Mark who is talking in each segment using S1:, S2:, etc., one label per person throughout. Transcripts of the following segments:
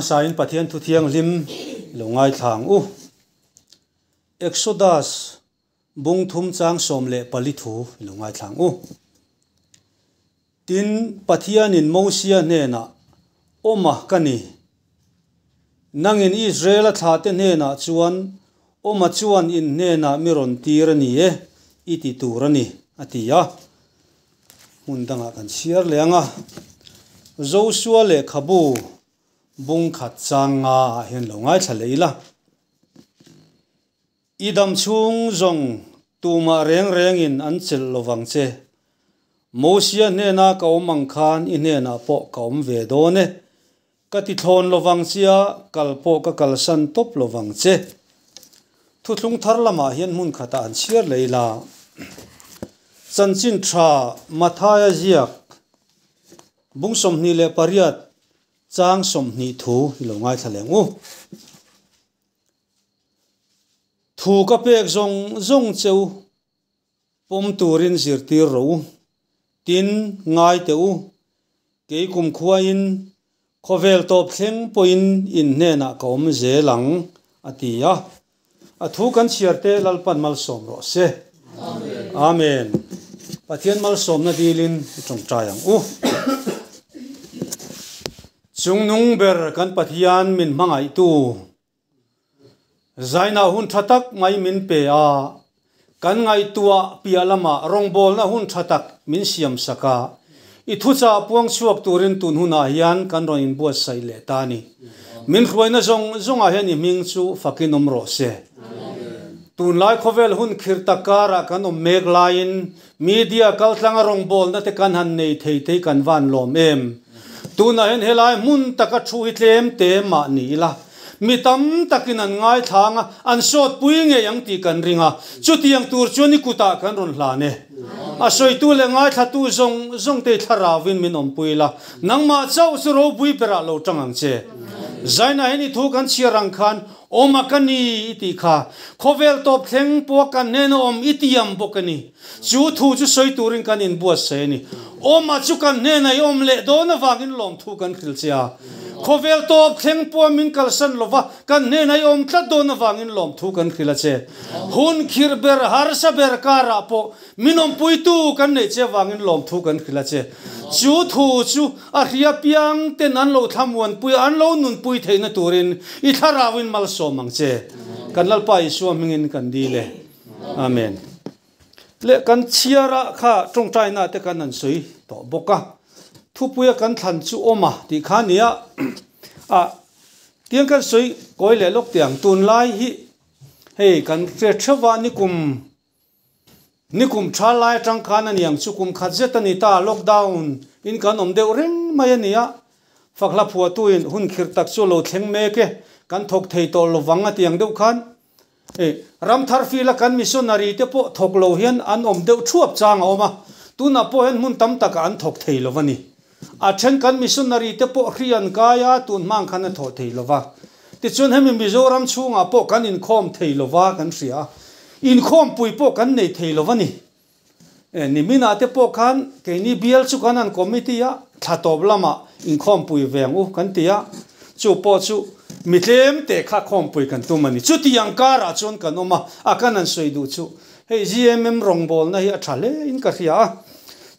S1: Hmasain Pathian thu thianghlim i lo ngaithla ang u. Exodus bung thum chang 14 thu i lo ngaithla ang u. Tin, Pathianin Mosia hnenah, Awma ka ni. Nangin Israela thlahte hnenah chuan, Awma chuan in hnenah mi rawn tir a ni e, i ti tur a ni, a ti a. Hmun dangah kan chhiar leh ang a, Josua lehkhabu bung khat chang nga ah hian lo ngaithla leh ila. I dam chhung zawng tumah reng rengin an chelh lovang che. Mosia hnena ka awm ang khan i hnenah pawh ka awm ve dawn e. Ka ti thlawn lovang chia, kal pawh ka kalsan tawp lovang che. Thuthlung thar lamah hian hmun khatah an chhiar leh ila. Chanchin tha Mathaia ziak bung 28 chang 20 thu i lo ngaithla leh ang u. Thu ka pek zawng zawng che u. Pawm turin zirtir rawh u. Tin, ngai teh u. Kei kumkhuain khawvel tawp thleng pawhin in hnenah ka awm zel ang, a ti a. A thu kan chhiar te Lalpan malsawm rawh se. Amen. Pathian malsawmna dilin i tawngtai ang u. Chungnung ber kan Pathian min hmangaihtu. Zaina hun tha tak mai min pe a, kan ngaihtuah piah lamah rawngbawlna hun tha tak min siam sak a, i thuchah puang chhuak turin tun hunah hian kan rawn inbuatsaih leh ta a ni. Min hruaina zawng zawngah hian i hming chu fakin awm rawh se. Tunlai khawvel hun khirh tak karah kan awm mek laiin media kaltlanga rawngbawlna te kan han nei thei te hi kan van lawm em? Tunah hian helai hmun taka thu hi tlem te mah ni ila, mi tam takin an ngaithlang a, an sawt pui ngei ang tih kan ring a, chutiang tur chuan i kutah kan rawn hlan e. A sawitu leh ngaithlatu zawng zawng te i thlarauin min awmpui la, nangmah chauh chu ropui berah lo tang ang che. Zainah hian i thu kan chhiar ang khan Awm a ka ni i tih kha khawvel tawp thleng pawh kan hnena awm i tiam bawk a ni. Chu thu chu sawi turin kan inbuatsaih a ni. Awm a chu kan hnena i awm leh dawn avangin lawmthu kan hrilh che a. Khawvel tawp thleng pawh min kalsan lova kan hnena i awm tlat dawn avangin lawmthu kan hrilh a che. Hun khirh ber harsa ber karah pawh Min awmpuitu kan neih che avangin lawmthu kan hrilh a che. Chu thu chu a hria piang ten an lo thlamuanpui a, an lo nunpui theihna turin i thlarauin malsawm ang che. Kan Lalpa Isua hmingin kan dil e. Amen. Leh kan chhiara kha tawngtaina te kan han sawi tawh bawk a. Thupuia kan thlan chu awm a tih kha nia. A tiang kan sawi kawi leh lawk teh ang. Tunlai hi hei kan hre theuh a nikum Nikum tha lai atang khan a niang chu kum khat zet a ni ta, lockdown in kan awm deuh reng mai a ni a, fakhla phuahtuin hun khirh tak chu a lo thleng mek e, kan thawk thei tawh lovang a tiang deuh khan e, ramthar fila kan missionary te pawh thawk lo hian an awm deuh thuap chang a awm a, tunah pawh hian hmun tam takah an thawk thei lo a ni. A then kan missionary te pawh hri an kai a, tun hmang khan a thawh thei lova. Tichuan hemi Mizoram chhungah pawh kan inkhawm thei lova kan hria a, inkhawmpui pawh kan nei thei lova ni. E, niminah te pawh khan keini bial chu kan han committee a, thla tawp lamah inkhawmpui ve ang u kan ti a, chu pawh chu mi tlem te kha khawmpui kan tum a ni. Chutiang karah chuan kan awm a, a kan han sawi duh chu hei GMM rawngbawlna hi a tha hle in ka hria a.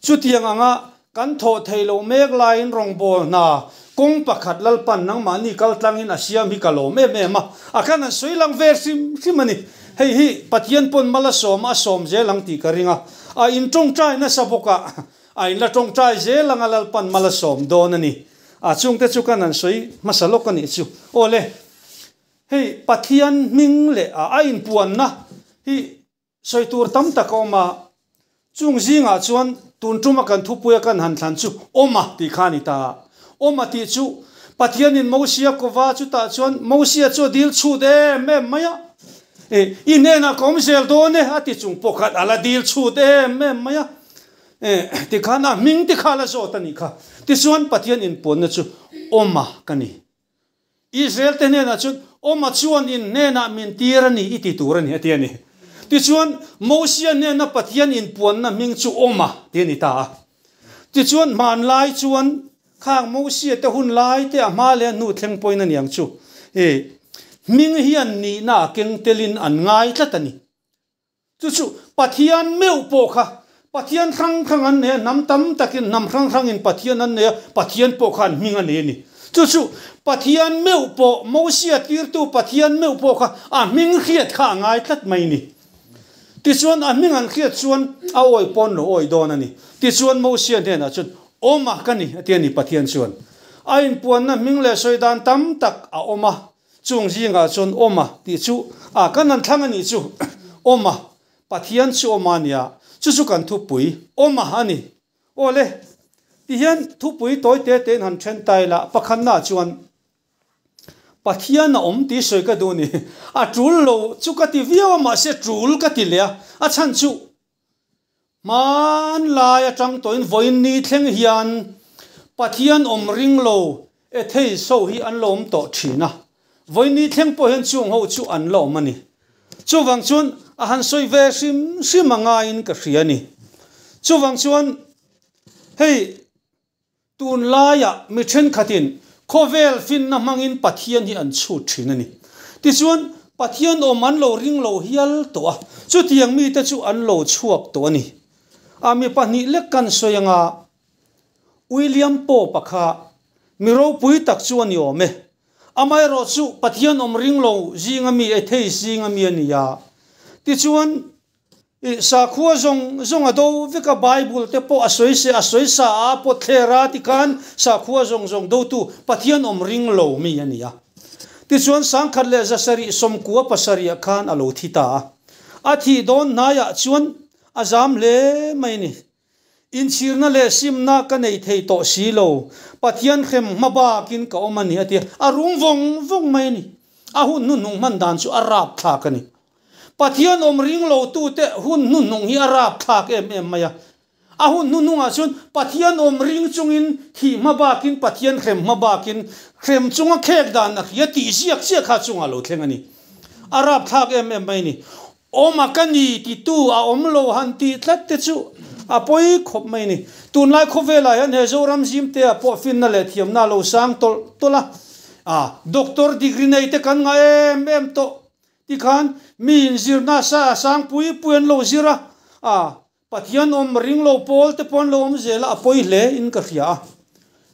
S1: Chutiang anga Kan thawh theih loh mek laiin rawngbâwl hna kawng pakhat Lalpan nangmahni kal tlangin a siam hi ka lawm em em a, a khan an sawi lang ve hrim hrim a ni. Hei hi Pathian pawn mal a sawm a, a sawm zel ang tih ka ring a, a in tawngtai nasa bawk a, a in la tawngtai zel ang a Lalpan mal a sawm dawn a ni. A chungte chu kan han sawi hmasa lawk a nih chu. Aw le, hei Pathian hming leh a inpuanna hi Sawi tur tam tak a awm a, chung zingah chuan tun tuma kan thupuia kan han thlan chu Awma tih kha a ni ta a. Awma tih chu Pathianin Mosia kova chutah chuan Mosia chu a dil chhut em em mai a. E, i hnenah ka awm zel dawn e a ti chung pawh khan a la dil chhut em em mai a. E, tikhan a hming te kha a la zawt a nih kha. Tichuan Pathian inpuanna chu Awma ka ni. Israel te hnenah chuan, Awma chuan in hnenah min tir a ni i ti tur a ni, a ti a ni. Tichuan, Mosia hnena Pathian inpuanna hming chu Awma ti a ni ta a. Tichuan, hmanlai chuan Khang Mosia te hun lai te a hma leh a hnu thleng pawhin a niang chu e hming hian nihna a keng telin an ngai tlat a ni. Chu chu Pathian meuh pawh kha Pathian hrang hrang an nei a, hnam tam takin hnam hrang hrangin Pathian an nei a, Pathian pawh kha an hming a nei a ni. Chu chu Pathian meuh pawh Mosia tirtu Pathian meuh pawh kha a hming hriat kha a ngai tlat mai ni. Tichuan, a hming an hriat chuan a awi pawn lo awi dawn a ni. Tichuan, Mosia hnenah chuan, Awm a ka ni, a ti a ni. Pathian chuan a inpuanna hming leh sawi dan tam tak a awm a, chung zingah chuan awm a tih chu a kan an thlang a nih chu. Awm a, Pathian chu awm a nia, chu chu kan thupui awm a a ni. Aw le, tihian thupui tawi te tein han then ta ila, pakhatnaah chuan, Pathian a awm tih sawi ka duh ni. A tul lo chu ka ti viau a, mahse tul ka ti leh a. A chhan chu hmanlai atang tawhin vawiin ni thleng hian Pathian awm ring lo atheist ho hi an lo awm tawh thin a. Vawiin ni thleng pawh hian chung ho chu an la awm a ni. Chuvang chuan a han sawi ve hrim hrim a ngaiin ka hria a ni. Chuvang chuan hei. Tunlaiah mi thenkhatin khawvel finna hmangin Pathian hi an chhut thin a ni. Tichuan, Pathian awm an lo ring lo hial tawh a, chutiang mite chu an lo chhuak tawh a ni. A mi pahnih lek kan sawi anga William Pope-a kha mi ropui tak chu a ni awm e. Amaherawhchu Pathian awm ring lo zinga mi, atheist zinga mi a ni a. Tichuan, I sakhua zawng zawng a do vek a, Bible te pawh a sawi se a sawi sa a pawt thler a tikhan sakhua zawng zawng dotu Pathian awm ring lo mi a ni a. Tichuan sangkhat leh zasarih sawmkua pasarih khan a lo thi ta a. A thih dawn hnaiah chuan a zam hle mai a ni. Inchhirna leh simna ka nei thei tawh si lo, Pathian hrem hma bakin ka awm a ni a ti a, a rum vawng vawng mai a ni. A hun hnuhnung hman dan chu a rapthlak a ni. Pathian awm ring lotute hun hnuhnung hi a rapthlak em em mai a. A hun hnuhnungah chuan Pathian awm ring chungin thih hma bakin Pathian hrem hma bakin hrem chunga khek dan a hria tih ziak chiah kha chungah lo thleng a ni. A rapthlak em em mai a ni. Awm a ka ni titu a awm lo han tih tlat te chu a pawi khawp mai ni. Tunlai khawvelah hian he Zoram zimtea pawh finna leh thiamna a lo sang tawlh tawlh a, a doctor degree nei te kan ngah em em tawh tikhan mi inzirna sa a sang pui pui an lo zir a, a Pathian awm ring lo pawl te pawh an lo awm zel a, a pawi hle in ka hria a.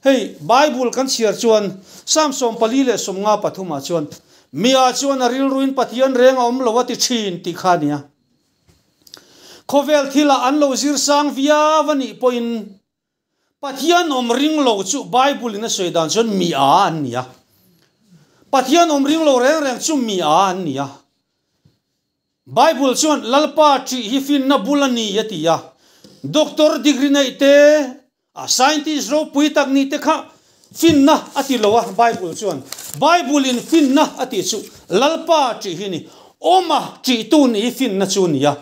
S1: Hei Bible kan chhiar chuan Psalm 43 pathumah chuan Mia chuan a rilruin Pathian reng a awm lo a ti thin tih kha a nia. Khawvel thilah an lo zir sang viau a nih pawhin Pathian awm ring lo chu Bible in a sawi dan chuan mi a an ni a. Pathian awm ring lo reng reng chu mi a an ni a. Bible chuan Lalpa ṭih hi finna bul a ni a ti a. Doctor degree neih te, a scientist ropui tak nih te kha finna a ti lo a Bible chuan. Bible in finna a tih chu Lalpa ṭih hi ni. Awma ṭihtu nih hi finna chu a ni a.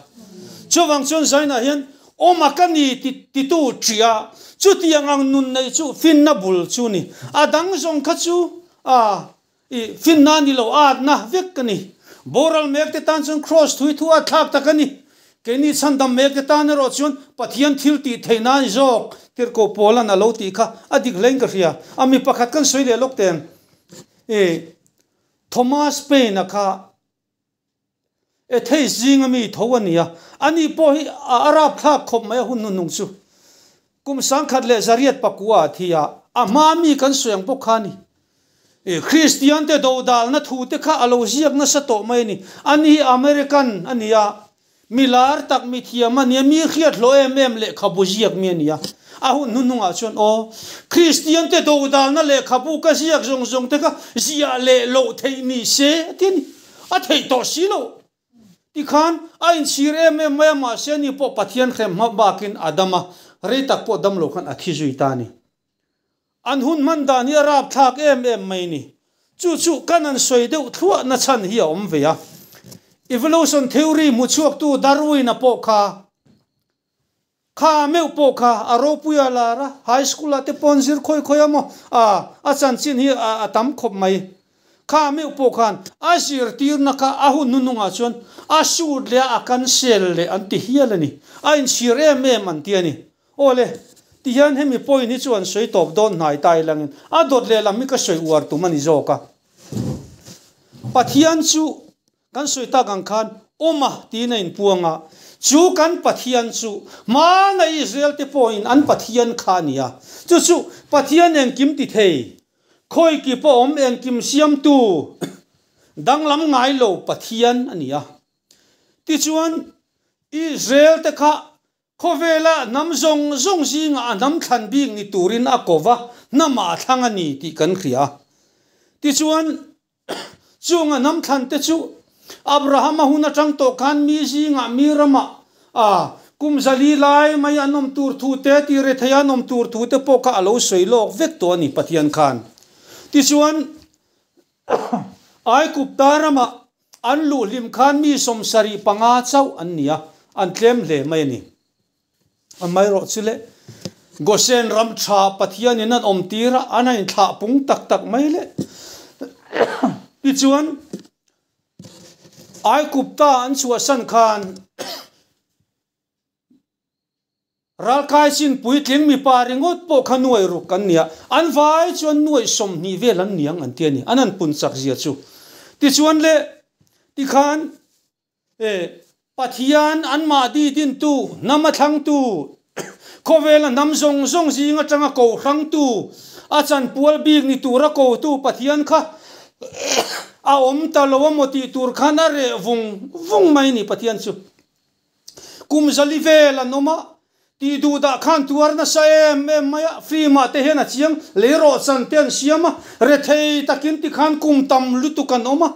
S1: Chuvang chuan Zainah hian Awma ka ni titu ṭih a, chutiang ang nun neih chu finna bul chu ni. A dang zawng kha chu a I finna ni lo atna vek ka ni. Boral mek te tan chuan Kraws thui thu a thlak tak a ni. Keini chhandam mek te tan erawh chuan Pathian thil tih theih nan zawk Tirhkoh Paula'n a lo tih kha a dik hlein ka hria. A mi pakhat kan sawi leh lawk teng. I Thomas Paine-a kha Atheist zinga mi tho a ni a, ani pawh hi a arap thlak khawp mai a hun hnuhnung chu. Kum 1904 a thi a, a hma mi kan sawi ang bawk kha a ni. Kristian te dodalna thu te kha a lo ziak nasa tawh mai a ni. Ani hi American a ni a, mi lar tak mi thiam a ni a, mi hriat hlawh em em lehkhabu ziak mi a ni a. A hun hnuhnungah chuan aw, Kristian te dodalna lehkhabu ka ziak zawng zawng te kha ziah leh loh theih ni se a ti a ni. A theih tawh si lo. Tikhan a inchhir em em mai a, mahse ani pawh Pathian hrem hma bakin a dam a, rei tak pawh dam lo khan a thi zui ta a ni. An hun hman dan hi a rapthlak em em mai ni. Chu chu kan an sawi deuh thluah na chhan hi a awm ve a. Evolution theory hmu chhuaktu Darwin-a pawh kha Kha meuh pawh kha a ropui a lar a, high school ah te pawn zir khawi khawi a maw? A, a chanchin hi a tam khawp mai. Kha meuh pawh khan a zirtirna kha a hun hnuhnungah chuan a sut leh a, a cancel leh an ti hial a ni. A inchhir em em an ti a ni. Aw le, Ti hian hemi point hi chu an sawi tawp dawn hnai ta ilangin a dawt lehlam hi ka sawi uar tum a ni zawk a. Pathian chu kan sawi tak ang khan awm a tiin a inpuang a, chu kan Pathian chu hmana Israel te pawhin an Pathian kha a ni a, chu chu Pathian engkim ti thei, khawi ki pawh awm engkim siamtu danglam ngai lo Pathian a ni a. Tichuan Israel te kha Khawvela hnam zawng zawng zingah a hnam thlan bik ni turin a ko va, hnamah a thlang a ni tih kan hria. Tichuan, chung a hnam thlan te chu Abrahama hun atang tawh khan mi zingah mi ramah a kum zali lai mai an awm tur thu te, ti rethei an awm tur thu te pawh kha a lo sawi lawk vek tawh a ni Pathian khan. Tichuan, Aigupta ramah An luhlim khan mi 75 chauh an ni a, an tlem hle mai a ni. Amaherawh chu le, Goshen ram tha Pathianin an awm tir a, an a inthlah pung tak tak mai le. Tichuan, Aigupta an chhuahsan khan Ralkai chin puitling mipa ringawt pawh kha nuai ruk an nia, an vai chuan nuai 20 vel an niang an ti a ni, an han pun chak zia chu. Tichuan le, tikhan e Pathian an mahni dintu, hnam a thlangtu, khawvela hnam zawng zawng zing atanga ko hrangtu, a chanpual bik ni tura kotu Pathian kha a awm ta lo a maw tih tur khan a reh vung vung mai ni Pathian chu. Kum zali vel an awm a, tih duh dah khan tuar nasa em em mai a, film ah te hian a chiang, lei rawhchan te an siam a, rethei takin tikhan kum tam lutuk an awm a,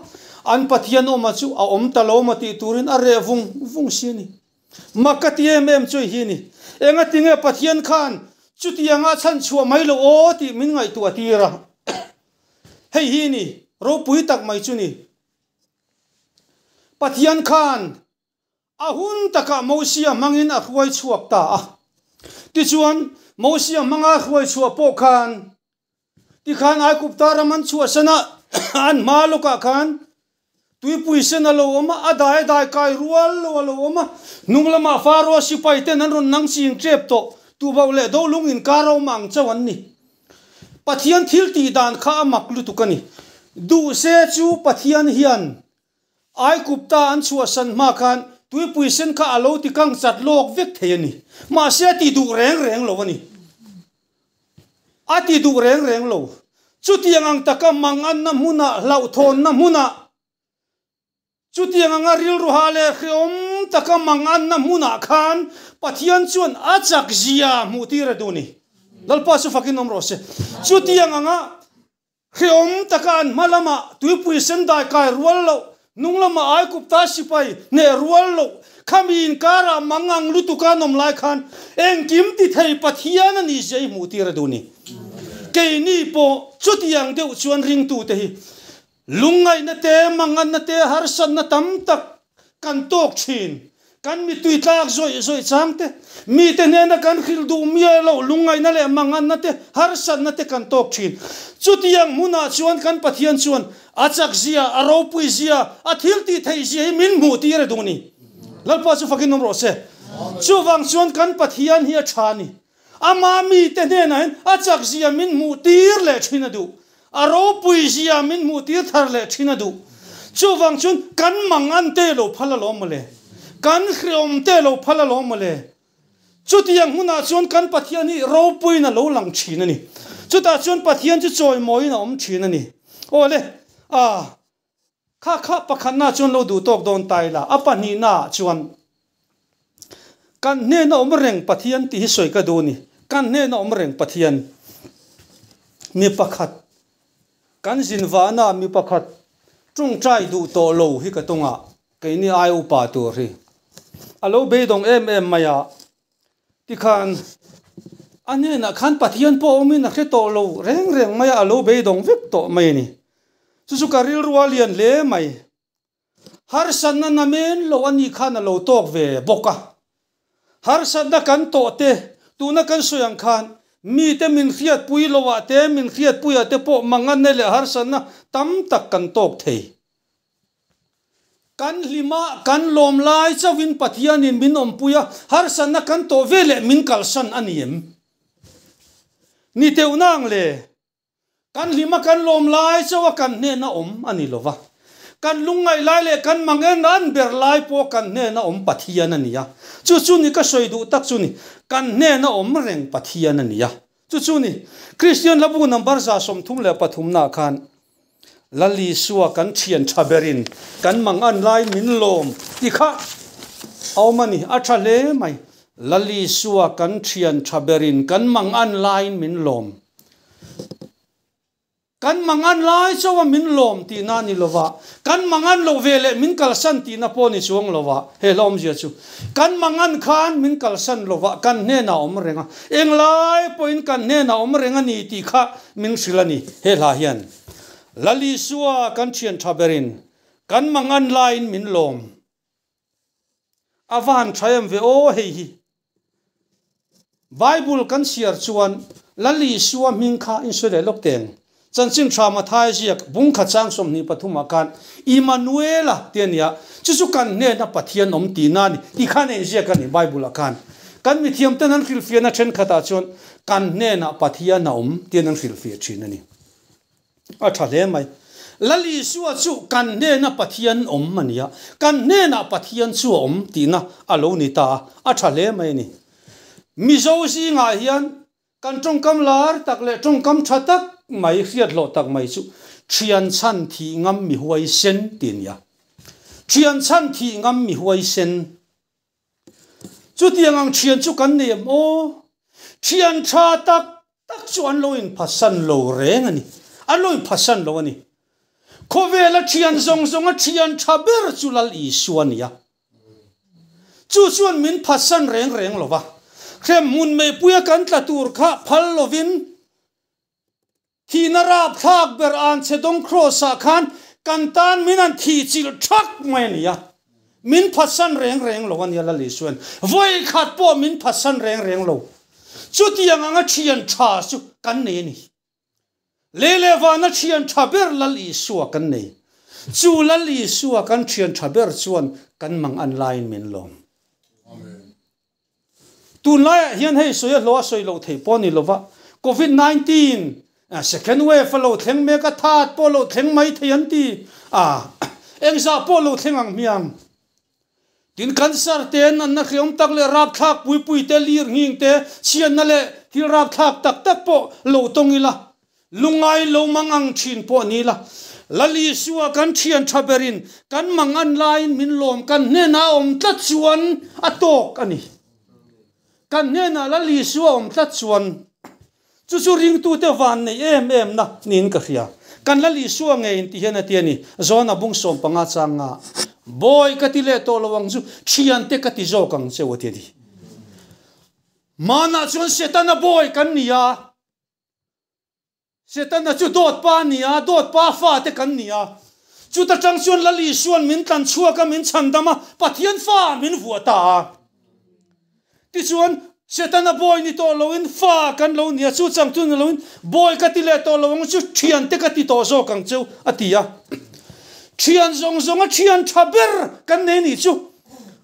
S1: an Pathian awma chu a awm ta lo maw tih turin a reh vung vung si a ni. Mak ka ti em em chu hi a ni. Engatinge Pathian khan chutianga chhan chhuah mai lo aw tih min ngaihtuah tir a. Hei hi a ni, ropui tak mai chu ni. Pathian khan A hun takah Mosia hmangin a hruai chhuak ta a. Tichuan, Mosia hmanga hruai chhuah pawh khan, tikhan Aigupta ram an chhuahsan a, an hma lawkah khan tuipui sen a lo awm a, a dai dai kai rual lo a lo awm a, hnung lamah Faroa sipai ten an rawn nang ching tep tawh, tubauh leh dolung inkar a awm ang chauh an ni. Pathian thil tih dan kha a mak lutuk a ni. Duh se chu Pathian hian Aigupta an chhuahsan hma khan tuipui sen kha a lo ti kang chat lawk vek thei a ni. Mahse a ti duh reng reng lo a ni. A ti duh reng reng lo. Chutiang ang taka manganna hmunah, hlauhthawnna hmunah, chutiang anga rilruha leh hreawm taka manganna hmunah khan Pathian chuan a chak zia hmuh tir a duh a ni. Lalpa chu fakin awm rawh se. Chutiang anga Hreawm taka an hma lamah tuipui sen dai kai rual loh, hnung lamah Aigupta sipai hneh rual loh, khami inkarah mangang lutuka an awm lai khan engkim ti thei Pathian a nih zia i hmuh tir a duh ni. Keini pawh chutiang deuh chuan ringtute hi lungngaihna te, manganna te, harsatna tam tak kan tawk thin. Kan mittui tlak zawih zawih chang te, mite hnena kan hrilh duh miah loh lungngaihna leh manganna te, harsatna te kan tawk thin. Chutiang hmunah chuan kan Pathian chuan a chak zia, a ropui zia, a thil tih theih zia hi min hmuh tir a duh ni. Lalpa chu fakin awm rawh se. Chuvang chuan kan Pathian hi a tha a ni. Ama mite hnenah hian a chak zia min hmuh tir leh thin a duh. A ropui zia min hmuh tir thar leh thin a duh. Chuvang chuan kan mang an te lo phal alawm mawle. Kan hreawm te lo phal alawm mawle. Chutiang hmunah chuan kan Pathian hi ropuiin a lo lang thin a ni. Chutah chuan Pathian chu chawimawiin a awm thin a ni. Awle, a Kha kha pakhatna chuan lo duh tawk dawn ta ila, a pahnihnaah chuan kan hnena awm reng Pathian tih hi sawi ka duh a ni. Kan hnena awm reng Pathian mi pakhat, kan zin vahna mi pakhat tawngtai duh tawh lo hi ka tawngah keini ai upa tur hi a lo beidawng em em mai a. Tikhan a hnenah khan Pathian pawh awmin a hre tawh lo reng reng mai a, a lo beidawng vek tawh mai a ni. Chu chu ka rilru a lian hle mai. Harsatna namen lo a nih khan a lo tawk ve bawk a. Harsatna kan tawh te, tuna kan sawi ang khan mite min hriatpui loah te, min hriatpuiah te pawh manganna leh harsatna tam tak kan tawk thei. Kan hlim a, kan lawm lai chauhin Pathianin min awmpui a, harsatna kan tawh ve leh min kalsan a ni em? Ni teuh nang le. Kan hlima kan lawm lai chauha kan hnena awm a ni lova. Kan lungngaih lai leh kan mang en an ber lai pawh kan hnena awm Pathian a ni a. Chu chu ni ka sawi duh tak chu ni. Kan hnena awm reng Pathian a ni a. Chu chu ni. Kristian hlabu number 33 nah khan Lal Isua kan thian tha berin kan mang an lai min lawm ti kha a awm a ni. A tha hle mai. Lal Isua kan thian tha berin kan mang an laiin min lawm. Kan mangan lai chauha min lawm tihna a ni lova, kan mangan loh ve leh min kalsan tihna pawh a ni chuang lova, he hla awmzia chu kan mangan khan min kalsan lova kan hnenah a awm reng a, englai pawhin kan hnenah a awm reng a ni tih kha min hrilh a ni. He hla hian Lal Isua kan thian tha berin kan mangan laiin min lawm. A va han tha em ve aw hei hi. Bible kan chhiar chuan Lal Isua hming kha in sawi leh lawk teng. Chanchin tha Mathai ziak bung khat chang 23 ah khan Immanuela ti a nia, chu chu kan hnena Pathian awm tihna a ni tih khan a inziak a ni Bible ah khan. Kan mithiam ten an hrilhfiahna thenkhat ah chuan kan hnenah Pathian a awm tiin an hrilhfiah thin a ni. A tha hle mai. Lal Isua chu kan hnena Pathian awm a ni a, kan hnenah Pathian chu a awm tihna a lo ni ta a, a tha hle mai a ni. Mizo zingah hian kan tawngkam lar tak leh tawngkam tha tak mai, hriathlawh tak mai chu Thian chhan thih ngam mi huaisen tih a ni a. Thian chhan thih ngam mi huaisen. Chutiang ang thian chu kan nei em aw? Thian tha tak tak chu an lo inphasan lo reng a ni. An lo inphasan lo a ni. Khawvela thian zawng zawnga thian tha ber chu Lal Isua a ni a. Chu chuan min phasan reng reng lo va. Hremhmun meipuia kan tla tur kha phal lovin Thihna rapthlak ber Anchhedawng Kraws-ah khan kan tan min han thih chilh thak mai a ni a. Min phatsan reng reng lo a nia Lal Isuain. Vawi khat pawh min phatsan reng reng lo. Chutiang anga thian tha chu kan nei a ni. Lei leh vana thian tha ber Lal Isua kan nei. Chu Lal Isua kan thian tha ber chuan kan mang an laiin min lawm. Tunlaiah hian hei sawi a hlawh a sawi loh theih pawh a ni lova, Covid 19 second wave a lo thleng mek a, third pawh a lo thleng mai thei an ti a, engzah pawh a lo thleng ang hmiang. Tin, cancer te, natna hreawm tak leh rapthlak puipui te, lir nghing te, chhiatna leh thil rapthlak tak tak pawh lo tawng ila, lungai lo mang ang thin pawh ni ila, Lal Isua kan thian tha berin kan mang an laiin min lawm kan hnenah a awm tlat chuan a tawk a ni. Kan hnenah Lal Isua a awm tlat chuan chu chu ringtute van neih em em na niin ka hria. Kan Lal Isua ngeiin ti hian a ti a ni, John-a bung 15 chang nga, Bawi ka ti leh tawh lo ang chu, thiante ka ti zawk ang che u a ti a ni. Hmanah chuan Setana bawi kan ni a. Setana chu dawt pa a ni a, dawt pa fate kan ni a. Chuta tang chuan Lal Isua'n min tlan chhuak a, min chhandam a, Pathian fa min vuah ta a. Tichuan, Setana bawi ni tawh loin fa kan lo ni a, chu chang chu ni loin bawi ka ti leh tawh lo ang chu thiante ka ti tawh zawk ang cheu, a ti a. Thian zawng zawnga thian tha ber kan nei nih chu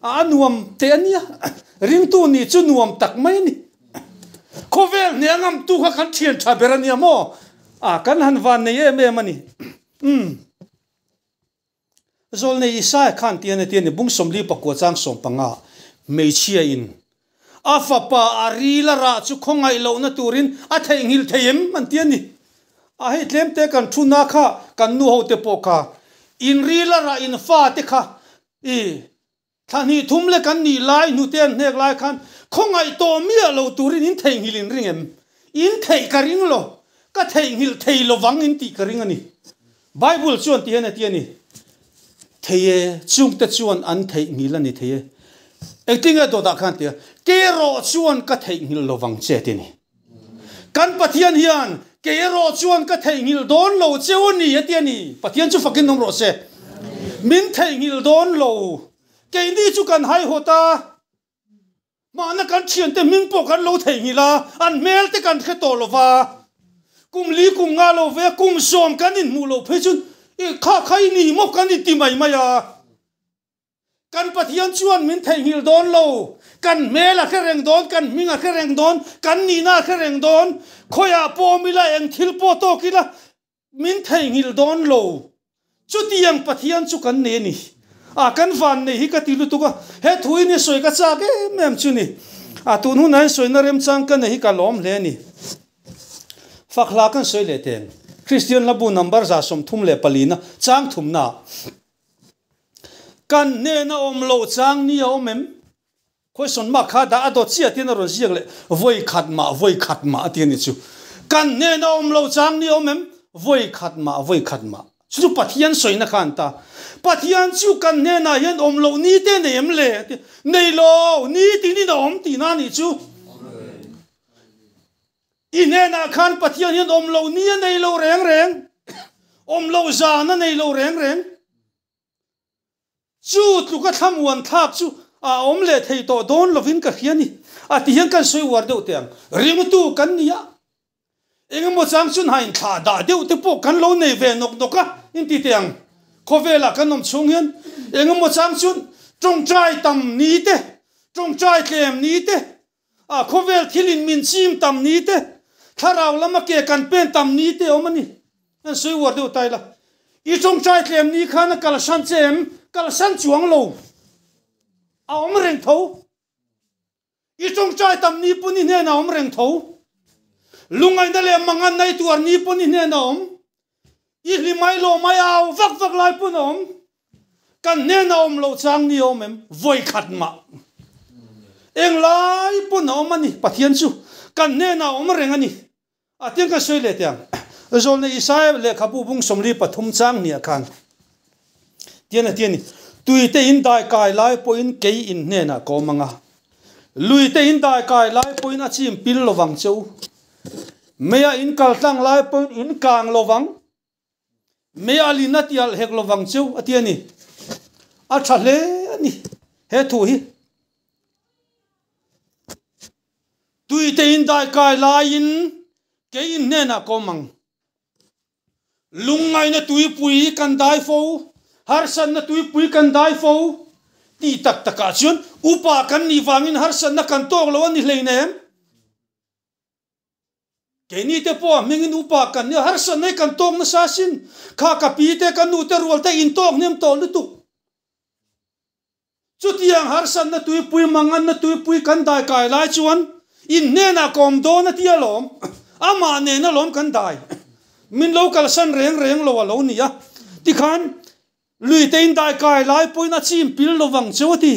S1: a nuam teh a nia, ringtu nih chu nuam tak mai a ni. Khawvel hne ngam tu kha kan thian tha ber a nia maw? A, kan han van nei em em a ni. Umm. Zawlnei Isaiah khan tian a ti a ni, bung 44 chang 15, Hmeichhia in a fapa a ril a rah chu khawngaih lohna turin a theihnghilh thei em? an ti a ni. A hei tlem te kan thu na kha kan nu ho te pawh kha in ril a rah in fa te kha i Thla hnih thum leh kan nih lai hnute an hnek lai khan khawngaih tawh miah lo turin in theihnghilh in ring em? In theih ka ring lo, ka theihnghilh thei lovang in tih ka ring a ni. Bible chuan ti hian a ti a ni, Thei e, chungte chuan an theihnghilh a ni thei e. Engtin nge dawtah khan ti a, Kei erawh chuan ka theihnghilh lovang che a ti a ni. Kan Pathian hian kei erawh chuan ka theihnghilh dawn lo cheu a ni a ti a ni. Pathian chu fakin awm rawh se. Min theihnghilh dawn lo. Keini chu kan haihawt a, mahna kan thiante hming pawh kan lo theihnghilh a, an hmel te kan hre tawh lo va. Kum li kum nga lo ve a, kum sawm kan inhmuh loh phei chuan i kha kha i ni maw kan inti mai mai a. Kan Pathian chuan min theihnghilh dawn lo. Kan hmel a hre reng dawn, kan hming a hre reng dawn, kan nihna a hre reng dawn. Khawiah pawh awm ila, eng thil pawh tawk ila, min theihnghilh dawn lo. Chutiang Pathian chu kan nei a ni. A, kan van nei hi ka ti lutuk a, he thu hi ni sawi ka chak em em chu ni. A, tun hunah hian sawina remchang ka nei hi ka lawm hle a ni. Fak hla kan sawi leh teng. Kristian hlabu number 34 na chang thumna. Kan hnena awm loh chang ni a awm em? Question mark kha dah a dawt chiah tiin a rawn ziak leh vawi khat mah vawi khat mah a ti a ni chu. Kan hnena awm loh chang ni a awm em? Vawi khat mah vawi khat mah. Chu chu Pathian sawina kha an ta. Pathian chu kan hnenah hian awm loh ni te nei em le? A ti. Nei lo, ni tinin a awm tihna a nih chu. I hnenah khan Pathian hian awm loh ni a nei lo reng reng, awm loh zan a nei lo reng reng. Chu tluka thlamuan thlak chu a awm leh thei tawh dawn lovin ka hria ni. A ti hian kan sawi uar deuh teh ang. Ringtu kan ni a, engemaw chang chu hna inthlah dah deuh te pawh kan lo nei ve nawk nawk a, inti teh ang. Khawvelah kan awm chhung hian engemaw chang chu tawngtai tam ni te, tawngtai tlem ni te, A khawvel thil in min chim tam ni te, thlarau lama ke kan pen tam ni te awm a ni. An sawi uar deuh tai la. I tawngtai tlem ni khan a kalsan che em? Kalsan chuang lo. A awm reng tho. I tawngtai tam ni pawn i hnen a awm reng tho. Lungaihna leh mangan nai tuar ni pawn i hnen a awm. I hlimai lawmai au vak vak lai pawn a awm. Kan hnena awm loh chang ni a awm em? Vawi khat mah. Eng lai pawn a awm a ni. Pathian chu kan hnena awm reng a ni. A tiang kan sawi leh teh ang. Zawlnei Isaia lehkhabu bung 43 chang hniah khan tian a ti a ni, Tuite in dai kai lai pawhin kei in hnenah ka awm ang a, luite in dai kai lai pawhin a chim pil lovang che u. Meia in kal tlang lai pawhin in kang lovang, mei a lin a ti alh hek lovang cheu a ti a ni. A tha hle a ni he thu hi. Tuite in dai kai laiin kei in hnenah ka awm ang. Lungngaihna tuipui kan dai fo, harsatna tuipui kan dai fo tih tak takah chuan upa kan nih vangin harsatna kan tawk lo a ni hleinem. Keini te pawh a hmingin upa kan nia harsatna hi kan tawk nasa asin. Kha ka pi te ka nu te rual te in tawk hnem tawh lutuk. Chutiang harsatna tuipui manganna tuipui kan dai kai lai chuan in hnenah ka awm dawn a ti alawm. Amah nen alawm kan dai. Min lo kalsan reng reng lo a lo ni a. Tikhan Lui te in dai kai lai pawhin a chim pil lo vang cheu a ti.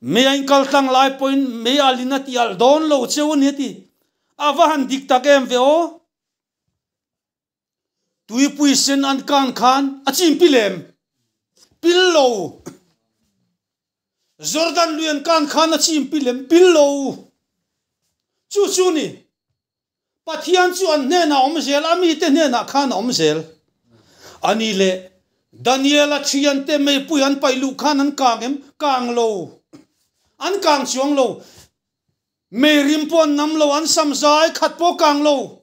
S1: Mei a in kal tlang lai pawhin mei al in a ti alh dawn lo cheu a ni a ti. A va han dik tak em ve aw. Tuipui sen an kan khan a chim pil em? Pil lo. Jordan lui an kan khan a chim pil em? Pil lo. Chu chu ni. Pathian chu an hnenah a awm zel, a mite hnenah khan a awm zel. A ni leh, Daniela thiante meipui an paih luh khan an kang em? Kang lo. An kang chuang lo. Mei rim pawh an nam lo, an sam zai khat pawh kang lo.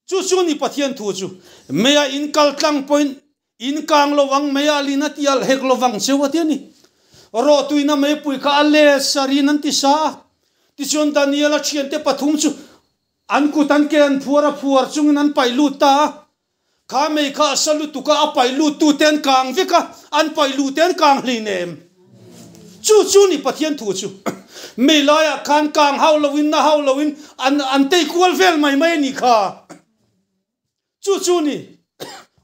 S1: Chu chu ni Pathian thu chu. Meia in kal tlang pawhin in kang lo ang, meia a lin a ti alh hek lo vang cheu a ti a ni. Rawhtuina meipui kha a let sarin an ti sa a. Tichuan Daniela thiante pathum chu an kut an ke an phuar a, phuar chungin an paih lut ta a. Kha mei kha a sa lutuk a, a paih lut tute an kang vek a, an paih luh te an kang hleinem. Chu chu ni Pathian thu chu. Mei laiah khan kang hauh loin na hauh loin an an tei kual vel mai mai a nih kha. Chu chu ni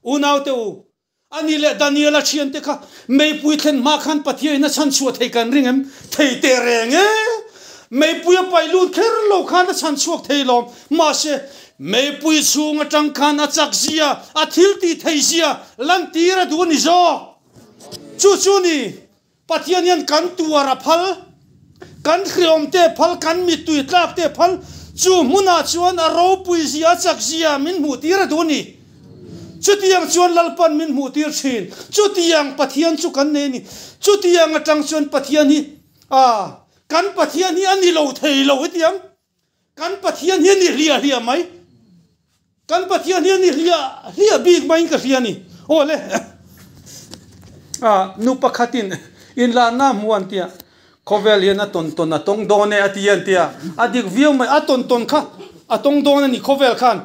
S1: unaute u, ani leh Daniela thiante kha meipui thlen hma khan Pathiain a chhan chhuah thei kan ring em? Thei teh reng e! Meipui a paih lut kher lo khan a chhan chhuak thei lawm. Mahse, meipui chhung atang khan a chak zia, a thil tih thei zia lantir a duh a ni zawk. Chu chu ni, Pathian hian kan tuar a phal, kan hriawm te phal, kan mittui tlak te phal, chu hmunah chuan a ropui zia, a chak zia min hmuh tir a duh a ni. Chutiang chuan Lalpan min hmuh tir thin. Chutiang Pathian chu kan nei a ni. Chutiang atang chuan Pathian hi, ah, kan Pathian hi a ni lo thei lo hetiang. Kan Pathian hi a ni hliah hliah mai. Kan Pathian hi a ni hliah hliah bik maiin ka hria a ni. Aw le. Ah, nu pakhatin inlarna hmu an tia. Khawvel hian a tawn tawn a tawng dawn e a ti an tia, a dik viau mai, a tawn tawn kha a tawng dawn a ni khawvel khan,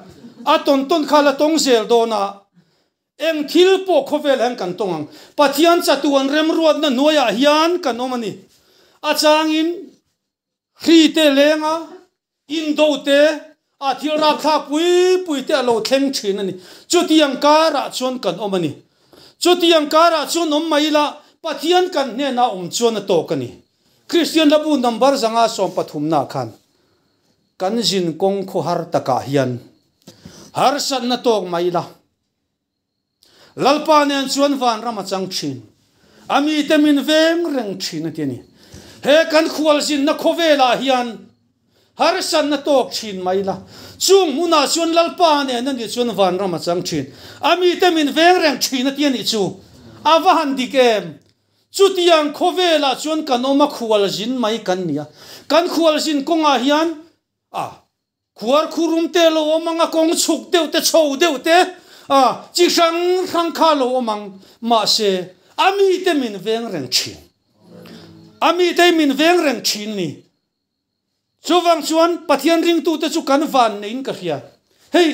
S1: a tawn tawn kha la tawng zel dawn a, eng thil pawh khawvel hian kan tawng ang, Pathian chatuan remruatna hnuaiah hian kan awm a ni, a changin hri te leng a, indo te, a thil rapthlak pui pui te a lo thleng thin a ni, chutiang karah chuan kan awm a ni. Chutiang karah chuan awm mai ila, Pathian kan hnenah awm chuan a tawk a ni. Kristian Labu number 130 nah khan kan zin kawng khawhar takah hian harsatna tawk mai ila, Lalpa nen chuan vanram a chang thin. A mite min veng reng thin a ti a ni. He kan khualzinna khawvelah hian harsatna tawk thin mai la, chung hmunah chuan Lalpa nen a nih chuan vanram a chang thin. A mite min veng reng thin a ti a nih chu. A va han dik em? Chutiang khawvelah chuan kan awm a khualzin mai kan ni a. Kan khualzin kawngah hian a Khuar khurum te lo awm ang a, kawng chhuk deuh te, chho deuh te, a chi hrang hrang kha lo awm ang. Mahse, a mite min veng reng thin. A mite min veng reng thin ni. Chuvang chuan Pathian ringtute chu kan van neiin ka hria. Hei,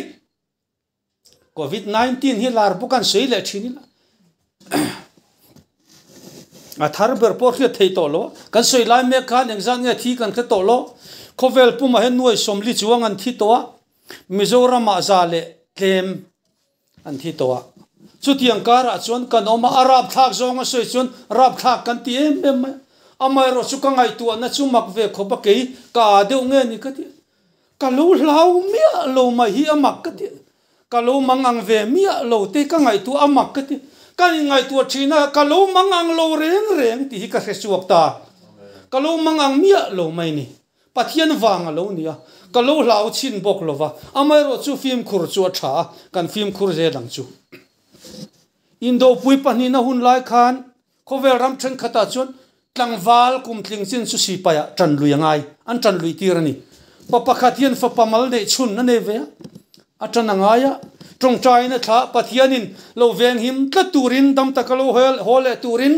S1: Covid 19 hi lar bawk an sawi leh thin ila a thar ber pawh hriat thei tawh lo kan sawi lai mek khan engzat nge thi kan hre tawh lo khawvel pumah hian nuai sawmli chuang an thi tawh a Mizoramah za leh tlem an thi tawh a chutiang karah chuan kan awm a a rapthlak zawng a sawi chuan rapthlak kan ti em em mai amaherawh chu ka ngaihtuahna chu mak ve khawp a kei ka â deuh nge ni ka ti Ka lo hlau miah lo mai hi a mak ka ti. Ka lo mang ang ve miah lo te ka ngaihtuah a mak ka ti. Ka inngaihtuah thin a, ka lo mang ang lo reng reng tih hi ka hre chhuak ta. Ka lo mang ang miah lo mai ni. Pathian vang a lo ni a, ka lo hlau chhin bawk lo va. Amaherawh chu fimkhur chu a tha a, kan fimkhur zel ang chu. Indopui pahnihna hun lai khan Khawvel ram thenkhatah chuan tlangval kum tling chin chu sipaiah tan lui a ngai, an tan lui tir a ni. Pa pakhat hian fapa mal neih chhun a nei ve a, a tan a ngai a, tawngtaiin a thlah, Pathianin lo venghim tlat turin, dam taka lo haw leh turin,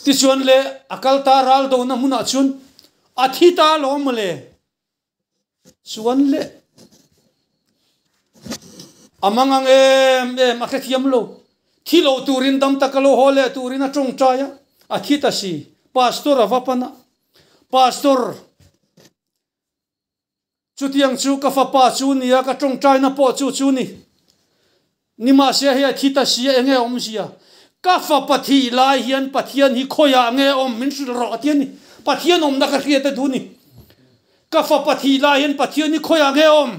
S1: tichuan leh a kal ta ral dona hmunah chuan a thi ta alawm mawle. Chuan le a mang ang em em a hrethiam lo. Thi lo turin dam taka lo haw leh turin a tawngtai a, a thi ta si. Pastor a va pan a, Pastor, chutiang chu ka fapa chu nia, ka tawngtaina pawh chu chu ni. Nimahse hei a thi ta si a, enge awmzia? Ka fapa thih lai hian Pathian hi khawiah nge awm min hrilh rawh a ti a ni. Pathian awmna ka hriat a duh ni. Ka fapa thih lai hian Pathian hi khawiah nge awm?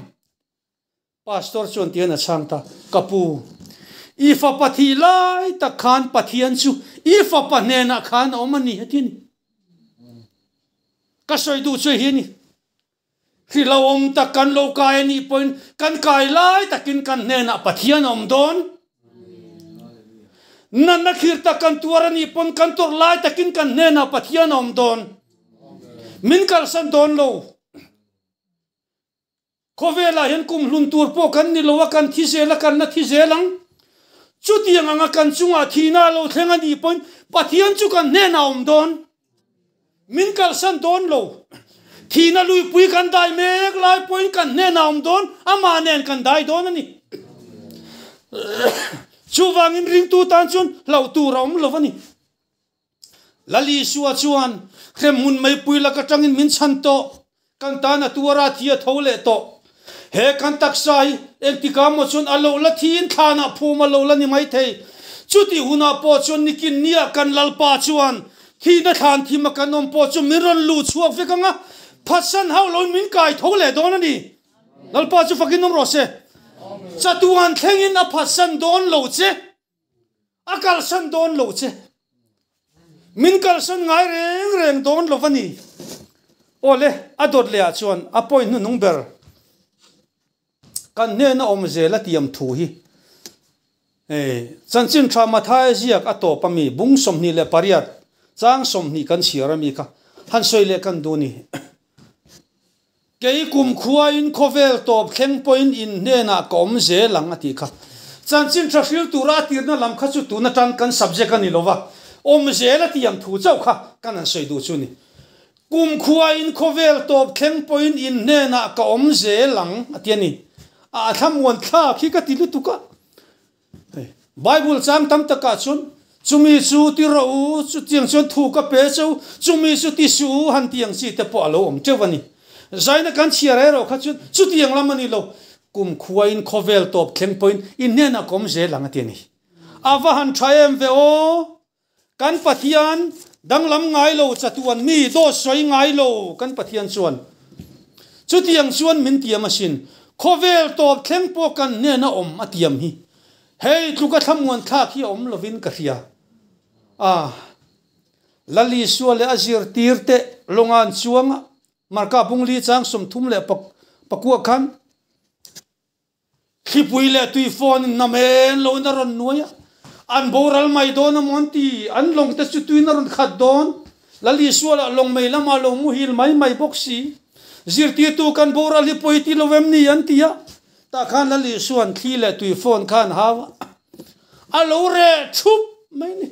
S1: Pastor chuan tihian a chhang ta, Ka pu, i fapa thih lai tak khan Pathian chu i fapa hnenah khan a awm a ni a ti a ni. Ka sawi duh chu hei hi a ni. Hrilhawm tak kan lo kai a nih pawhin kan kai lai takin kan hnenah Pathian a awm dawn. Natna khir tak kan tuar a nih pawn kan tawrh lai takin kan hnenah Pathian a awm dawn. Min kalsan dawn lo. Khawvelah hian kum hlun tur pawh kan ni lo a, kan thi zel a, kan la thi zel ang. Chutiang anga kan chungah thihna a lo thleng a nih pawhin Pathian chu kan hnenah a awm dawn. Min kalsan dawn lo. Thihna luipui kan dai mek lai pawhin kan hnenah awm dawn, amah nen kan dai dawn a ni. Chuvangin ringtu tan chuan hlauh tur a awm lo a ni. Lal Isua chuan hremhmun meipui lak atangin min chhan tawh, kan tan a tuar a, thi a tho leh tawh. He kan taksa hi engtikah maw chuan a lo la thiin thlanah phum a lo la ni maithei. Chutih hunah pawh chuan nikin niah kan Lalpa chuan thihna thlan thim a kan awm pawh chu min rawn luh chhuak vek ang a, phatsan hauh loin min kai tho leh dawn a ni. Lalpa chu fakin awm rawh se. Chatuan thlengin a phatsan dawn lo che. A kalsan dawn lo che. Min kalsan ngai reng reng dawn lo va ni. Awle, a dawt leh ah chuan a point hnuhnung ber kan hnena awm zel a tiam thu hi Chanchin Tha Mathaia ziak a tawp a mi bung 28 chang 20 kan chhiar a mi kha han sawi leh kan duh ni. Kei kumkhuain khawvel tawp thleng pawhin in hnenah ka awm zel ang a tih kha. Chanchin tha hril tura a tirna lam kha chu tun atang kan subject a ni lo va, awm zel a tih ang thu chauh kha kan han sawi duh chu ni. Kumkhua in khawvel tawp thleng pawhin in hnenah ka awm zel ang, a ti a ni. A thlamuan thlak hi ka ti lutuk a. Bible chang tam takah chuan, Chumi chu ti rawh u, chutiang chuan thu ka pe che u, chumi chu ti suh u han ti ang chi te pawh a lo awm teuh a ni. Zaina kan chhiar erawh kha chuan chutiang lam a ni lo. Kumkhua in khawvel tawp thleng pawhin in hnenah ka awm zel ang, a ti a ni. A va han tha em ve aw! Kan Pathian danglam ngai lo chatuan mi dawt sawi ngai lo kan Pathian chuan chutiang chuan min tiam asin. Khawvel tawp thleng pawh kan hnena awm a tiam hi. Hei tluka thlamuan thlak hi a awm lovin ka hria. A Lal Isua leh a zirtir te lawngan chuanga Marka bungli chang 30 leh pakua khan Thlipui leh tui phone in namen lo in a rawn nuai a, an boral mai dawn a maw an ti, an lawng te chu tuin a rawn khat dawn. Lal Isua lah lawng mei lamah lo muhil mai mai bawk si. Zirtirtu kan boral hi pawi ti lo em ni an ti a, tah khan Lal Isua'n thli leh tui phone kha an hau a, a lo reh thup mai ni.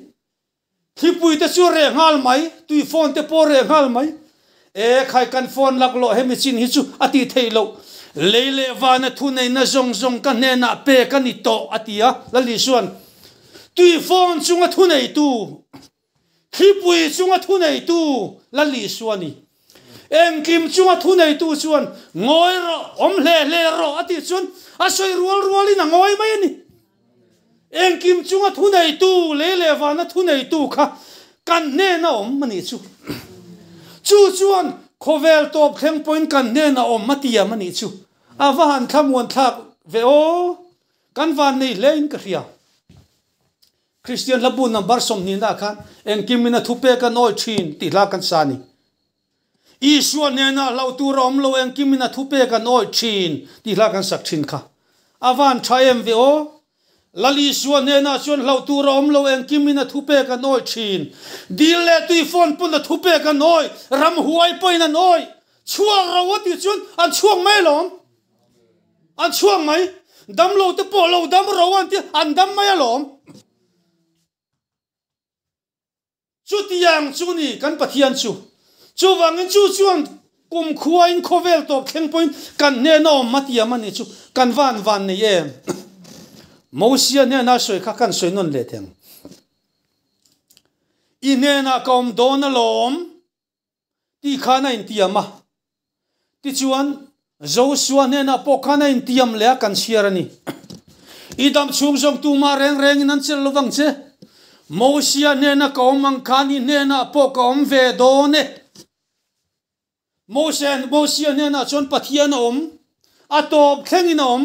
S1: Thlipui te chu reh nghal mai, tui phone te pawh reh nghal mai. E khai kan phone lak loh hemi chin hi chu a tih theih loh. Lei leh vana thuneihna zawng zawng ka hnenah pek a ni tawh a ti a, Lal Isua'n tui phone chunga thuneitu, thlipui chunga thuneitu Lal Isua a ni. Engkim chunga thuneitu chuan ngawi rawh, awm hle hle rawh a tih chuan a sawi rual rualin a ngawi mai a ni. Engkim chunga thuneitu, lei leh vana thuneitu kha kan hnena awm a nih chu. Chu chuan khawvel tawp thleng pawhin kan hnena awm a tiam a nih chu. A va han thlamuan thlak ve aw. Kan van nei hle in ka hria. Kristian hlabu number 20 ah khan engkim in a thupek a nawi thin tih hla kan sa a ni. Isua hnenah hlauh tur a awm lo, engkim in a thupek an awih thin tih hla kan sak thin kha a van tha em ve aw. Lal Isua hnenah chuan hlauh tur a awm lo, engkim in a thupek an awih thin. Dil leh tui fawn pawn a thupek an awih, ramhuai pawhin an awih. Chhuak ro a tih chuan an chhuak mai alawm. An chhuak mai. Damlo te pawh lo dam ro an ti, an dam mai alawm. Chutiang chu ni kan Pathian chu. Chuvangin chu chuan kumkhuain khawvel tawp thleng pawhin kan hnena awm a tiam a ni chu kan van van nei em. Mosia hnena sawi kha kan sawi nawn leh theng. I hnenah ka awm dawn alawm tih khan a intiam a. Tichuan, Josua hnenah pawh khan a intiam leh a kan chhiar a ni. I dam chhung zawng tumah reng rengin an chelh lovang che. Mosia hnena ka awm ang khan i hnenah pawh ka awm ve dawn e. Mosia hnenah chuan Pathian a awm, a tawp thlengin a awm.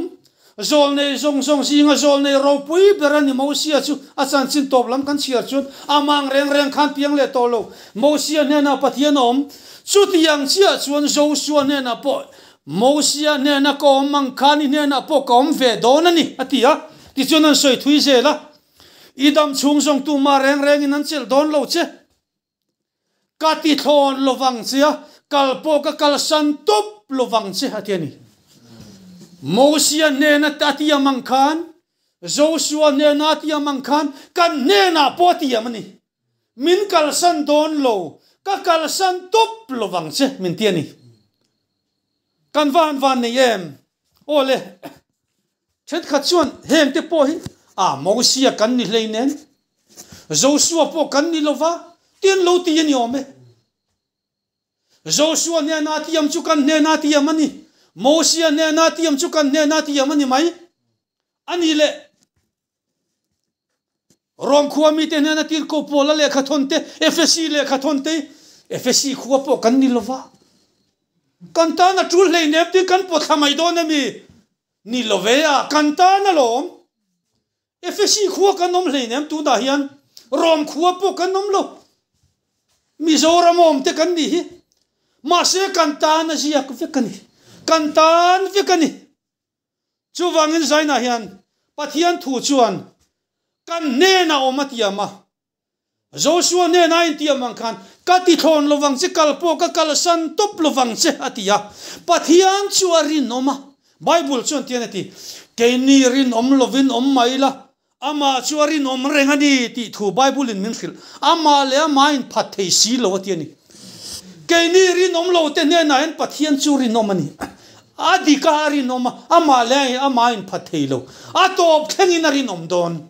S1: Zawlnei zawng zawng zinga zawlnei ropui ber a ni Mosia chu a chanchin tawp lam kan chhiar chuan amah ang reng reng khan piang leh tawh lo. Mosia hnenah Pathian a awm. Chutiang chiah chuan Josua hnenah pawh Mosia hnena ka awm ang khan i hnenah pawh ka awm ve dawn a ni, a ti a. Tichuan an sawi thui zel a, I dam chhung zawng tumah reng rengin an chelh dawn lo che. Ka ti thlawn lovang che a, kal pawh ka kalsan tawp lovang che, a ti a ni. Mosia hnena a tiam ang khan, Josua hnena a tiam ang khan, kan hnenah pawh a tiam a ni. Min kalsan dawn lo, ka kalsan tawp lovang che, min ti a ni. Kan va han van nei em? Aw le, thenkhat chuan heng te pawh hi a Mosia kan ni hleinen, Josua pawh kan ni lova, tin lo ti a ni awm e. Josua hnena tiam chu kan hnena tiam a ni, Mosia hnena tiam chu kan hnena tiam a ni mai. A ni le, Rom khua mite hnena tirhkoh Paula lehkha thawn te, Efesi lehkha thawn te, Efesi khua pawh kan ni lova, kan tan a tul hleinem tin kan pawt thla mai dawn emi? Ni lo ve a, kan tan alawm. Efesi khua kan awm hleinem tunah hian Rom khua pawh kan awm lo. Mizoram awm te kan nih hi. Mahse kan tan a ziak vek a ni. Kan tan vek a ni. Chuvangin Zainah hian Pathian thu chuan kan hnenah awm a tiam a. Joshua hnenah a intiam ang khan, Ka ti thlawn lovang che, kal pawh ka kalsan tawp lovang che, a ti a. Pathian chu a rinawm a. Bible chuan tian a ti, Keini rinawm lovin awm mai la, amah chu a rinawm reng a ni, tih thu Bible-in min hrilh. Amah leh amah a inphat thei si lo, a ti a ni. Keini rinawm lo te hnenah hian Pathian chu rinawm a ni. A dik a, a rinawm a, amah leh amah a inphat thei lo. A tawp thlengin a rinawm dawn.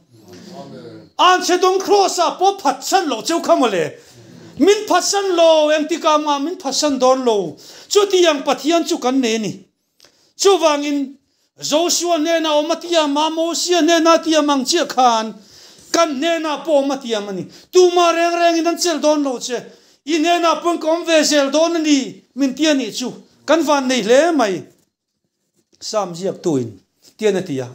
S1: Anchhedawng Kraws-ah pawh phatsan loh cheu kha mawle. Min phatsan lo, engtikah mah min phatsan dawn lo. Chutiang Pathian chu kan nei a ni. Chuvangin, Joshua hnenah awm a tiam a, Mosia hnenah a tiam ang chiah khan kan hnenah pawh awm a tiam a ni. Tumah reng rengin an chelh dawn lo che. I hnenah pawhin ka awm ve zel dawn a ni, min ti a nih chu. Kan van nei hle mai. Sam ziaktuin tian a ti a.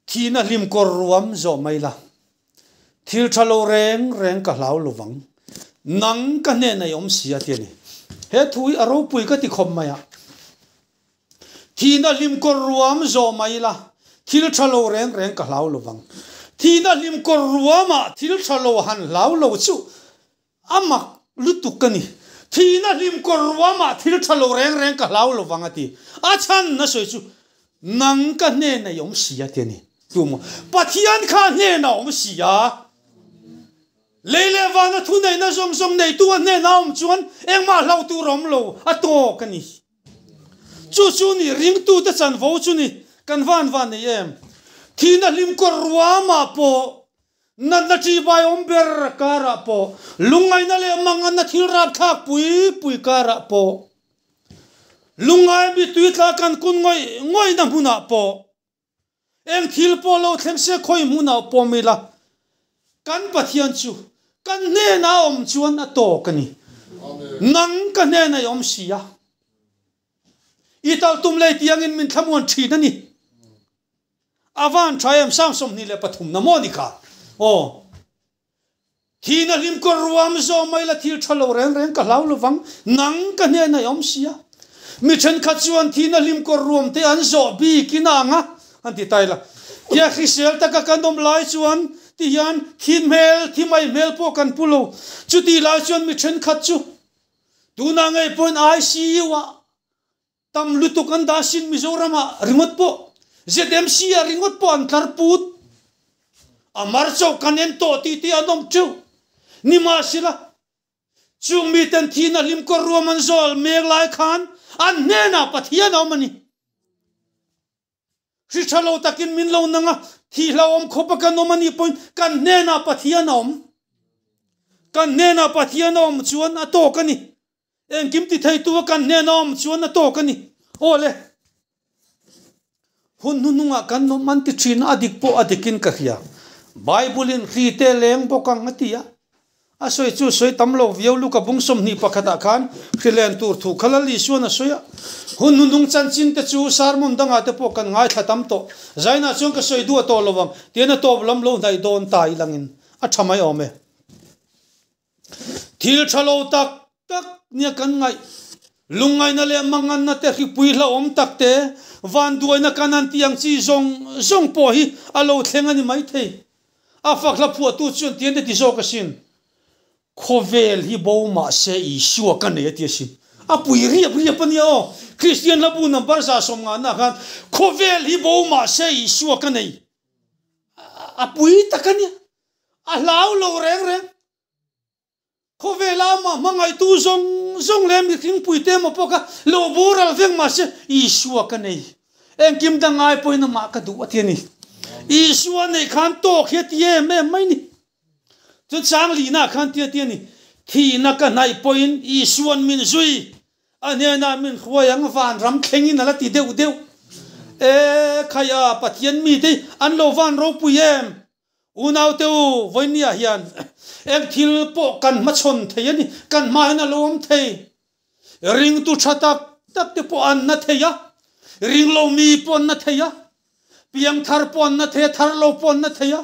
S1: Thihna hlim kawr ruam zawh mai la. Thil tha lo reng reng ka hlau lo vang. Nang ka hnenah i awm si a ti a ni. He thu hi a ropui ka ti khawp mai a. Thihna hlim kawr ruam zawh mai la. Thil tha lo reng reng ka hlau lo vang. Thihna hlim kawr ruamah thil tha lo han hlau lo chu A mak lutuk ka ni. Thihna hlim kawr ruamah thil tha lo reng reng ka hlau lo vang a ti. A chhan a sawi chu, Nang ka hnenah i awm si a ti a ni. Tu maw? Pathian kha hnenah a awm si a. Lei leh vana thuneihna zawng zawng neitu a hnenah a awm chuan engmah hlau tur a awm lo, a tawk a ni. Chu chu ni ringtute chanvo chu ni kan van van nei em? Thihna hlim kawr ruamah pawh Natna ṭihbai awm ber karah pawh, lungngaihna leh manganna thil rapthlak pui pui karah pawh, lungngai mittui tla kan kun ngawih ngawihna hmunah pawh, eng thil pawh lo thleng se khawi hmunah pawm ila, kan Pathian chu kan hnenah a awm chuan a tawk a ni. Nang ka hnenah i awm si a, i taltum lei tiangin min thlamuan ṭhin a ni. A van tha em sang 23 na maw ni kha aw. Thihna hlim kawr ruam zawh mai la thil tha lo reng reng ka hlau lovang nang ka hnenah i awm sia. Mi thenkhat chuan thihna hlim kawr ruam te an zawh bik in a ang a an ti tai la. Tia hrisel taka kan awm lai chuan ti hian thi hmel thi mai hmel pawh kan pu lo. Chutih lai chuan mi thenkhat chu tunah ngei pawhin ICU ah Tam lutuk an dah sin Mizoram ah ringawt pawh ZMC ah ringawt pawh an tlar put. A mar chauh kan en tawh tih te an awm teuh. Nimahsela, chung miten thihna hlim kawr ruam an zawl mek lai khan an hnenah Pathian a awm a ni. Hri tha lo takin min lo nang a, thih hlauhawm khawp a kan awm a nih pawhin kan hnenah Pathian a awm. Kan hnenah Pathian a awm chuan a tawk a ni. Engkim ti theitu a kan hnenah a awm chuan a tawk a ni. Aw le, hun hnuhnungah kan awm an ti thin a, a dik pawh a dikin ka hria. Bible-in hri te leng bawk ang a ti a. A sawi chu sawi tam lo viau Luka bung 21 ah khan hrilen tur thu kha Lal Isuan a sawi a. Hun hnuhnung chanchin te chu sermon dangah te pawh kan ngaithla tam tawh. Zainah chuan ka sawi duah tawh lo ang, tian a tawp lam lo hnaih dawn ta ilangin a tha mai awm e. Thil tha lo tak tak nia kan ngaih, lungngaihna leh manganna te hripui hlauhawm tak te, vanduaina kan han tih ang chi zawng zawng pawh hi a lo thleng a ni maithei. A fak hla phuahtu chuan tian te ti zawk asin, Khawvel hi bo mahse Isua ka nei a ti asin. A pui riap riap a nia aw. Kristian hlabu number 150 ah khan Khawvel hi bo mahse Isua ka nei. A pui tak a nia. A hlau lo reng reng. Khawvela amah hmangaihtu zawng zawng leh mihringpui te emaw pawh kha lo boral vek mahse Isua ka nei. Engkim dang ngai pawhin amah ka duh a ti a ni. Isua neih khan tawk hi a ti em em mai ni. Chuan chang lihna khan ti a ti a ni. Thihna ka hnaih pawhin Isua'n min zui. A hnenah min hruai ang vanram thlengin a la ti deuh deuh. E khaia Pathian mite hi an lo van ropui em? Unaute u, vawinia hian eng thil pawh kan hmachhawn thei a ni, kan hma hian a lo awm thei. Ringtu tha tak tak te pawh an na thei a, ringlo mi pawh an na thei a, piangthar pawh an na thei a, thar lo pawh an na thei a,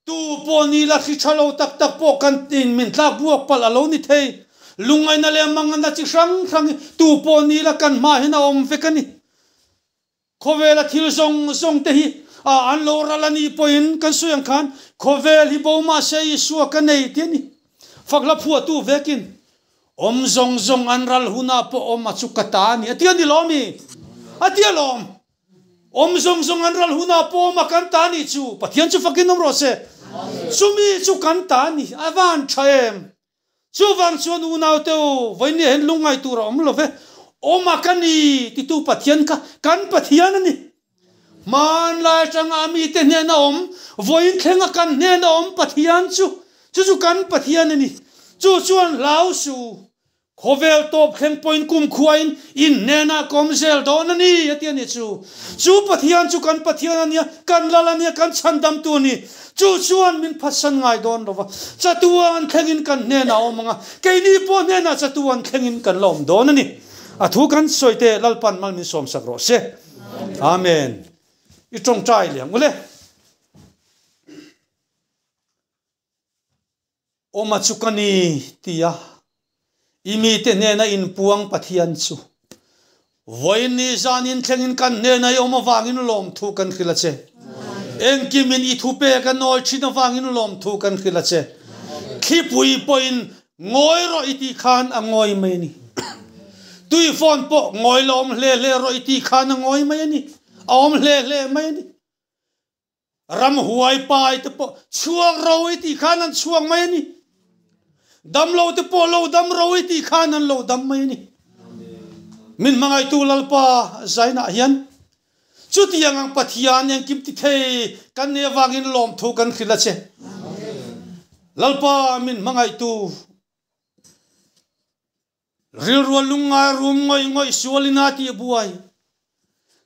S1: tu pawh ni la hri tha lo tak tak pawh kan in min tlak buak palh a lo ni thei. Lungngaihna leh manganna chi hrang hrang hi tu pawh ni la kan hma hian a awm vek a ni. Khawvela thil zawng zawng te hi a an lo ral a nih pawhin kan sawi ang khan khawvel hi bo mahse Isua ka nei ti a ni. Fakhla phuahtu vekin awm zawng zawng an ral hunah pawh awm a chu ka ta a ni a ti a ni lawm i? A ti alawm. Awm zawng zawng an ral hunah pawh awm a kan ta a nih chu. Pathian chu fakin awm rawh se. Chumi chu kan ta a ni, a van tha em? Chuvang chuan unaute u, vawinia hian lungngai tur a awm lo ve, awm a ka ni titu Pathian kha kan Pathian a ni. Hmanlai atanga a mite hnena awm, vawiin thlenga kan hnena awm Pathian chu, chu chu kan Pathian a ni. Chu chuan hlau suh. Khawvel tawp thleng pawhin kumkhuain in hnenah ka awm zel dawn a ni, a ti a ni chu. Chu Pathian chu kan Pathian a nia, kan Lal a nia, kan Chhandamtu a ni. Chu chuan min phatsan ngai dawn lo va, chatuan thlengin kan hnenah a awm ang a, keini pawh hnenah chatuan thlengin kan la awm dawn a ni. A thu kan sawi teh Lalpan mal min sawmsak rawh se. Amen. I tawngtai leh ang ule. Awma chu ka ni, tia i mite hnena inpuang Pathian chu vawiin ni zanin thlengin kan hnena i awm avangin lawmthu kan hrilh a che. Engkimin i thupek a nawi thin avangin lawmthu kan hrilh a che. Thlipui pawhin ngawi rawh i tih khan a ngawi mai a ni. Tuifawn pawh ngawi la awm hle hle rawh i tih khan a ngawi mai a ni. A awm hle hle mai a ni. Ramhuai pai te pawh chhuak ro i tih khan an chhuak mai a ni. Damlo te pawh lo dam ro i tih khan an lo dam mai a ni. Min hmangaihtu Lalpa zainah hian chutiang ang Pathian engkim ti thei kan nih avangin lawmthu kan hrilh a che. Lalpa min hmangaihtu Rilrual lungngai rum ngawih ngawih sualin a tih buai.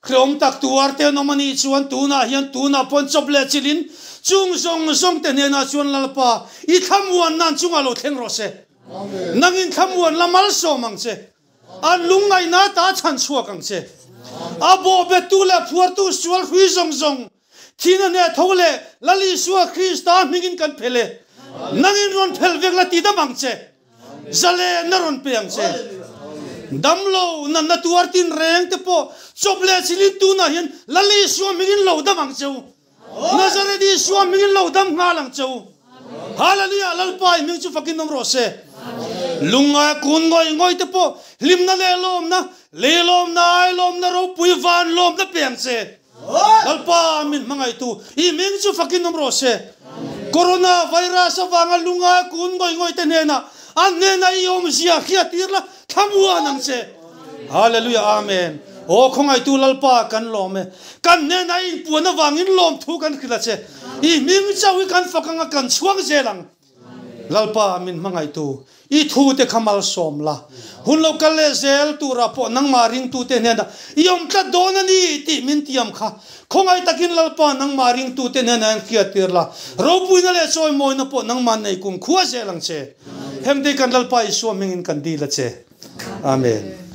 S1: Hreawm tak tuar te an awm a nih chuan tunah hian tunah pawn chawp leh chilhin chung zawng zawng te hnenah chuan Lalpa i thlamuan nan chungah lo thleng rawh se. Nangin thlamuan la malsawm ang che. An lungngaihna ta chhan chhuak ang che. A bawhbettu leh phuartu sual hrui zawng zawng thina hneh tho leh Lal Isua Krista hmingin kan phel e. Nangin rawn phel vek la ti dam ang che. Zalen na rawn pe ang che. Damlo natna tuar tin reng te pawh chawp leh chilin tunah hian Lal Isua hmingin lo dam ang che u. Nazareth Isua hmingin lo dam nghal ang che u. Hallelujah Lalpa i hming chu fakin awm rawh se. Lungngai kun ngawih ngawih te pawh hlimna leh lawmna, lei lawmna, ai lawmna ropui van lawmna pe ang che. Lalpa min hmangaihtu i hming chu fakin awm rawh se. Corona virus avanga lunga kun ngawih ngawih te hnenah an hnenah i awmzia hriattir la thlamuan ang che. Hallelujah Amen. Aw khawngaihtu Lalpa kan lawm e. Kan hnenah i inpuan avangin lawmthu kan hrilh a che. I hming chauh hi kan fak anga kan chhuak zel ang. Lalpa min hmangaihtu, i thute kha malsawm la. Hun lo kal leh zel turah pawh nangmah ringtute hnenah i awm tlat dawn a ni tih min tiam kha. Khawngaih takin Lalpa nangmah ringtute hnenah hian hriattir la. Ropuina leh chawimawina pawh nangmah nei kum khua zel ang che. Hengte kan Lalpa Isua hmingin kan dil a che. Amen.